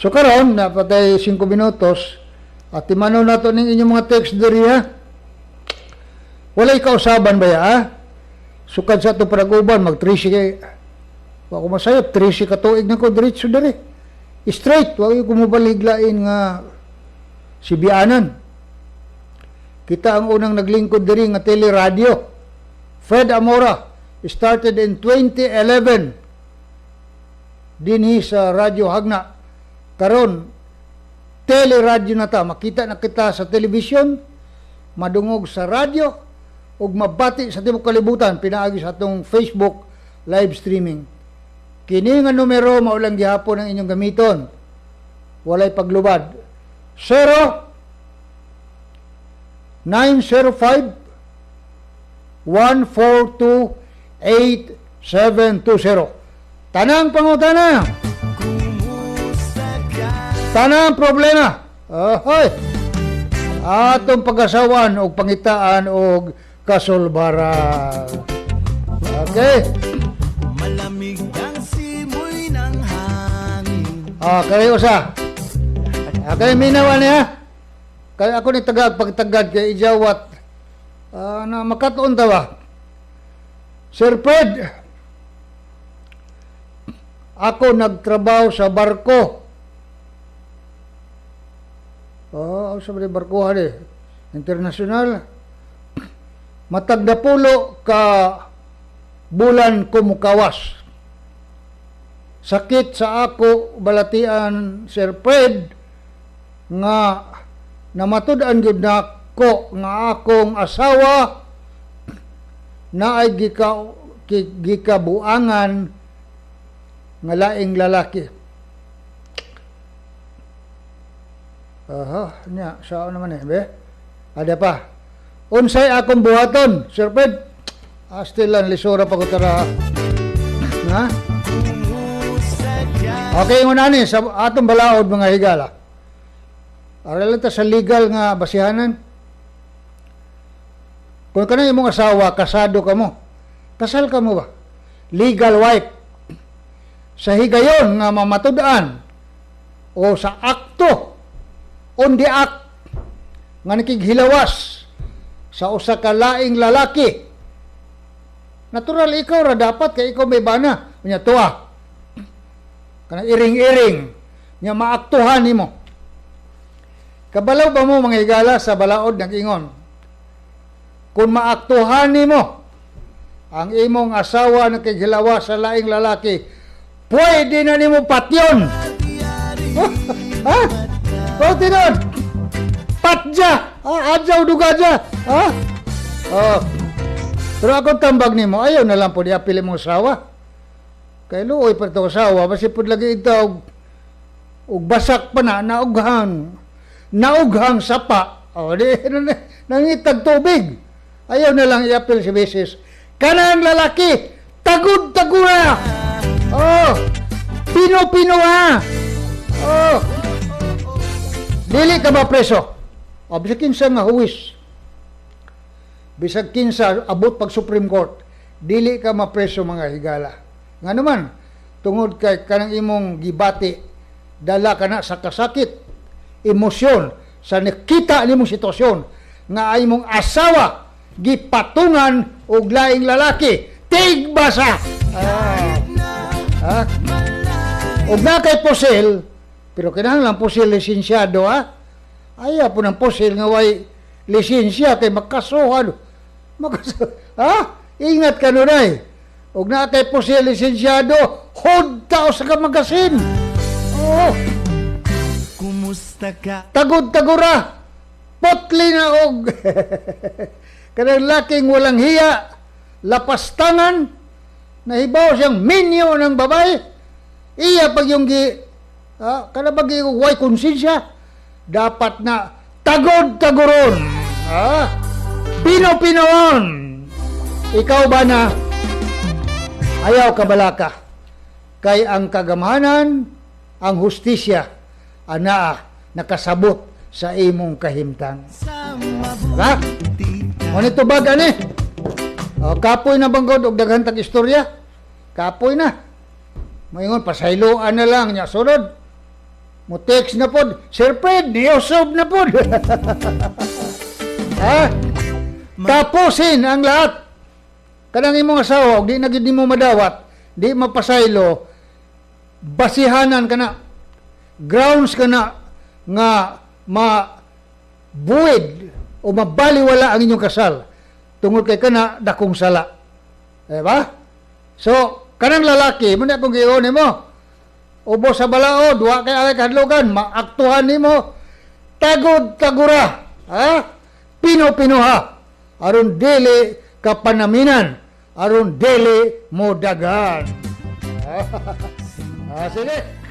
So karon napatay 5 minutos at timano nato ning inyong mga text diri, ha. Walay kausaban ba ya, ha? Sukad sa ato pag-uban mag 13 kay wa ko masayop, 13 ka tuig na ko diretso diri. Straight, wa ko mobaliglain nga sibianan. Kita ang unang naglingkod diri nga teleradyo. Fred Amora started in 2011 dinhi sa Radyo Hagna. Karon teleradyo na ta, makita na kita sa television, madungog sa radyo ug mabati sa tibuok kalibutan pinaagi sa atong Facebook live streaming. Kini nga numero mao lang gihapon ang inyong gamiton. Walay paglubad. 0 905 142 8720. Tanang pangutana. Tanang problema. Ahoy. Atong pag-asawan og pangitaan og kasulbaran. Okay. Malamig ang simoy ng hangin. Ah, kay usa. Okay, minawa niya. Kaya ako ni tagag pagtagad kay ijawat. Ah, na makatuon ta ba? Sir Fred, ako nagtrabaho sa barko. Oh, sa barko eh. International. Matag napulo ka bulan ko mukawas. Sakit sa ako balatian, Sir Fred, nga namatud-an gyud nako nga akong asawa na ay gikabuangan nga laing lalaki. Aha, nya, sao naman eh, be? Ada pa. Unsay akong buhaton, Sir Fred? Astil lang, lisura pa ko tara. Ha? Okay, ingon ani sa atong balaod, mga higala. Aral ta sa legal nga basihanan. Kung kanang imong asawa, kasado ka mo. Kasal ka mo ba? Legal wife. Sa higayon nga mamatud-an o sa akto, on the act nga nakighilawas sa usa ka laing lalaki, natural ikaw ra dapat kay ikaw may bana unya tuwa kanang iring-iring nya maaktuhan nimo. Kabalaw ba mo, mga higala, sa balaod nag-ingon kung maaktuhan nimo ang imong asawa nakighilawas sa laing lalaki, pwede na nimo patyon, ha? Oh, tinon. Patja. Ah, adyaw dugadya. Ha? Oh. Pero akong tambag nimo, ayaw na lang po diapil imong asawa. Kay luoy pa ito asawa, basi pud lagi ito og basak pa na naughang. Naughang sapa. Oh, di nangitag tubig. Ayaw na lang iapil si misis. Kanang lalaki, tagud-tagura. Oh, pino-pino ha. Oh. Dili ka ba preso? O, bisag kinsa nga huwis. Bisag kinsa abot pag Supreme Court, dili ka mapreso, mga higala. Nga naman, tungod kay kanang imong gibati, dala ka na sa kasakit, emosyon, sa nakita nimong sitwasyon, nga ay imong asawa gipatungan og laing lalaki, tigbasa. Ah. Ah. Og na kay pusil, pero kinahanglan pusil lisensyado, ha. Ayaw po ng pusil nga way lisensya kay makasuhan. Makaso, ha? Ingat ka nunay. Og na kay pusil lisensyado, hod tao sa ka magasin. Oh, Kumusta ka? Tagod-tagura. Potli na og kanang laking walang hiya, lapastangan, nahibaw siyang minyo ng babae. Iya pag yung gi, ah, kana pag yung way konsensya, dapat na tagod-taguron. Ah, pino-pinoon. Ikaw ba na ayaw kabalaka? Kay ang kagamhanan, ang hustisya, anaa nakasabot sa imong kahimtang. Sa Ha? mabuti O nito bag ani? O, kapoy na banggod og daghan tag istorya. Kapoy na. Moingon pasayloan na lang nya sunod. Mo text na pod, "Sir Fred, niusob na pod." Ha? Tapusin ang lahat. Kanang imong asawa, og di na gid nimo madawat, di mapasaylo, basihanan ka na, grounds ka na nga ma buwid o mabaliwala ang inyong kasal tungod kay kana dakong sala. Diba? So, kanang lalaki, mo na akong giingon nimo. Ubos sa balaod, wa kay angay kahadlokan, maaktuhan nimo. Tagod tagura, ha? Pino-pinuha. Aron dili ka panaminan, aron dili mo dagan. Ah, sige.